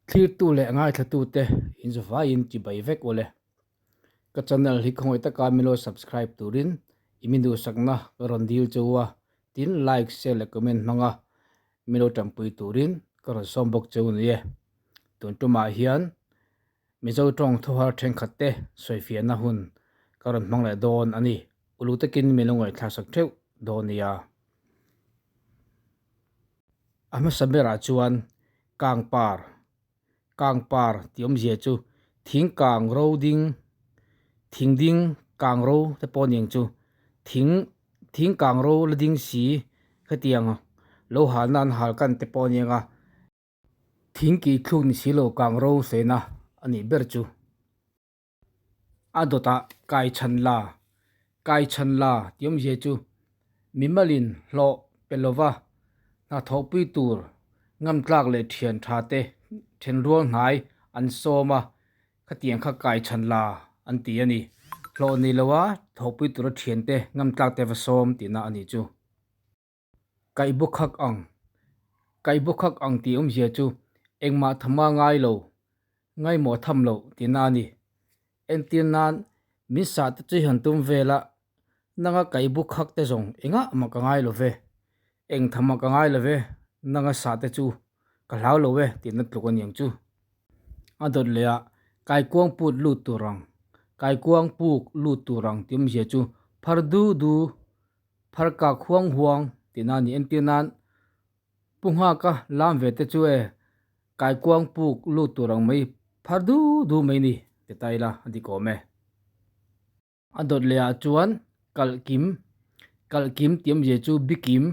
Thlirtu leh ngaithlatute inzavaiin chibai vek ule. Ka channel hi khawngaih taka min lo subscribe turin i min duhsakna ka rawn dil che u a, tin like, share leh comment hmanga min lo tanpui turin ka rawn sawm bawk che u ni e. Tun tumah hian Mizo tawng thuhar thenkhat te sawifiahna hun ka rawn hmang leh dawn a ni. Uluk takin min lo ngaihthlaksak theuh dawn nia. A hmasa berah chuan kangpar, kangpar tih awmzia chu thing kang ro ding, thing ding kang ro te pawh a ni ang chu, thing thing kang ro la ding si khatiang lo halna an hal kan te pawh a ni ang a. Thing kih thluk ni si lo kang ro saina a nih ber chu. A dawtah kai chhan la, kai chhan la tih awmzia chu mimalin hlawh pe lova hnathawhpui tur ngamtlak leh thian tha te then rual hnai an sawm a, khatiang kha kai chhan la an ti a ni. Hlawh nei loa thawhpui tura thiante ngamtlak te va sawm tihna a nih chu. Kaih bawk khak ang, kaih bawk khak ang tih awmzia chu engmah thama ngai lo, ngaimawh tham loh tihna a ni. Entir nan min sah te chu han tum vel a, nanga kaih bawk khak te zawng engah mah ka ngai lo ve, eng tham ah ka ngai lo ve, nanga sah te chu ka hlau lo e tihna tluk a ni ang chu. A dawt leh ah kaikuang put lut tur ang, kaikuang puk lut tur ang tih awmzia chu phar du du Phar kak huang huang tihna a ni. Entir nan Pu Nghaka lam ve te chu e kaikuang puk lut tur ang mai phar du du mai ni ti ta ila a dik awm e. A dawt leh ah chuan kalh kim, kalh kim tih awmzia chu bikim,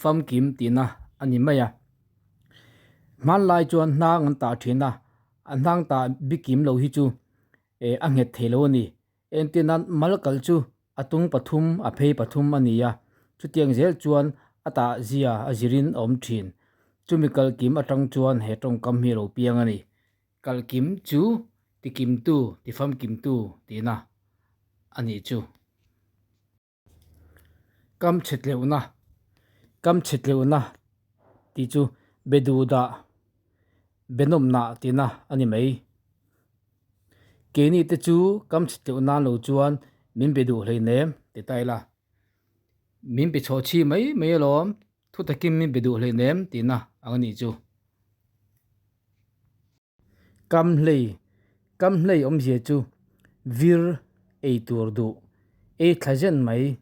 famkim tihna a ni mai a. Hmanlai chuan hnang an tah thin a, a hnang tah bikim lo hi chu a nghet thei lo a ni. Entir nan mal kal chu a tung pathum a phei pathum a ni a, chutiang zel chuan a tah zia a zirin a awm thin. Chumi kalkim atang chuan he tawngkam hi a lo piang a ni. Kalkim chu tikimtu, tifamkimtu tihna a nih chu. Kam chhetleuhna, Kam chhetleuhna tih chu be duh dah, be nawmna tihna a ni mai. Keini te chu kam chhetleuh nan lo chuan min be duh hleinem ti ta ila. Min be chhoh chhi mai mai alawm, thu takin min be duh hleinem tihna ang a nih chu. Kamhlei, Kamhlei awmzia chu vir ei tur duh, ei thla zen mai,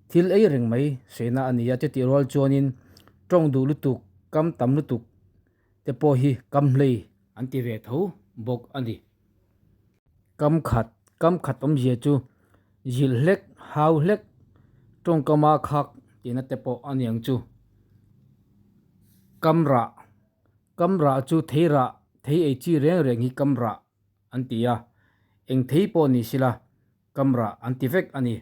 thil ei reng mai sawina a ni a. Chutih rual chuanin tawng duh lutuk, kam tam lutuk te pawh hi kamhlei an ti ve tho bawk a ni. Kamkhat, Kamkhat awmzia chu zilh hlek, hau hlek, tawngkama khak tihna te pawh a ni ang chu. Kamrah. Kam rah chu thei rah, thei ei chi reng reng hi kam rah an ti a, eng thei pawh ni sila kam rah an ti vek a ni.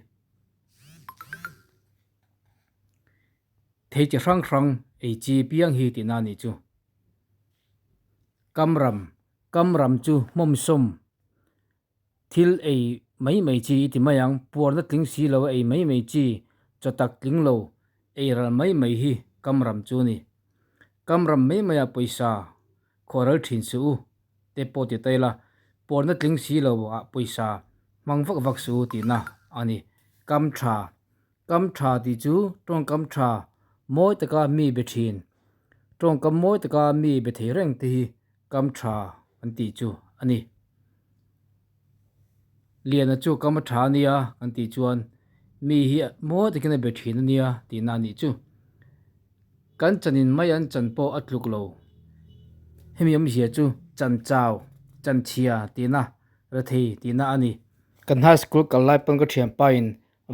Thei chi hrang hrang ei chi piang hi tihna a nih chu. Kam ram, Kam ram chu hmawmsawm Thil ei mai mai chi i ti mai ang, puarna tling si lo a ei mai mai chi, chaw tak tling lo ei ral mai mai hi kam ram chu a ni. Kam ram mai mai ah pawisa khuah ral thin suh u te pawh ti ta ila, puarna tling si lo ah pawisa hmang vak vak suh u tihna a ni. Kam tha, Kam tha tih chu tawngkam tha mawi taka mi be thin, tawngkam mawi taka mi be thei reng te hi kam tha an tih chu a ni. Liana chu kam a tha a nia kan tih chuan mi hi mawi takin a be thin a nia tihna a nih chu. Kan chanin mai an chan pawh a tluk lo. Hemi awmzia chu chan chau, chan chhia tihna, rethei tihna a ni. Kan high school kal lai pawn ka thianpain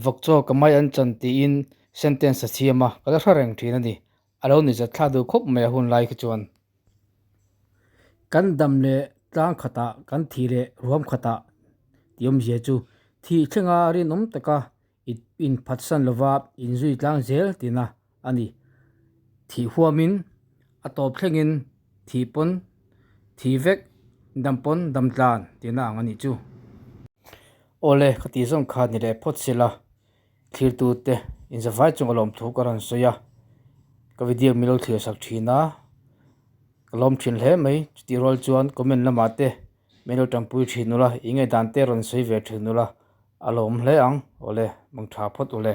vawk chaw ka mai an chan tiin sentence a siam a, ka la hre reng thin a ni. A lo ni zat thlak duh khawp mai a hun lai khi chuan. Kan dam leh tlang khatah kan thih leh ruam khatah tih awmzia chu thih thlenga rinawm taka inphatsan lova inzui tlang zel tihna a ni. Thih huamin a tawp thlengin thih pawn thih vek dam pawn dam tlan tihna ang a nih chu. Awle ka tih zawng kha ni leh phawt sela Thlirtute inzavai chung a lawmthu ka rawn sawi a, ka video min lo thlir sak thin a. Ka lawm thin hle mai. Chutih rual chuan comment lamah te min lo tanpui thin ula, i ngaihdan te rawn sawi ve thin ula a lawm hle ang. Awle, mang tha phawt ule.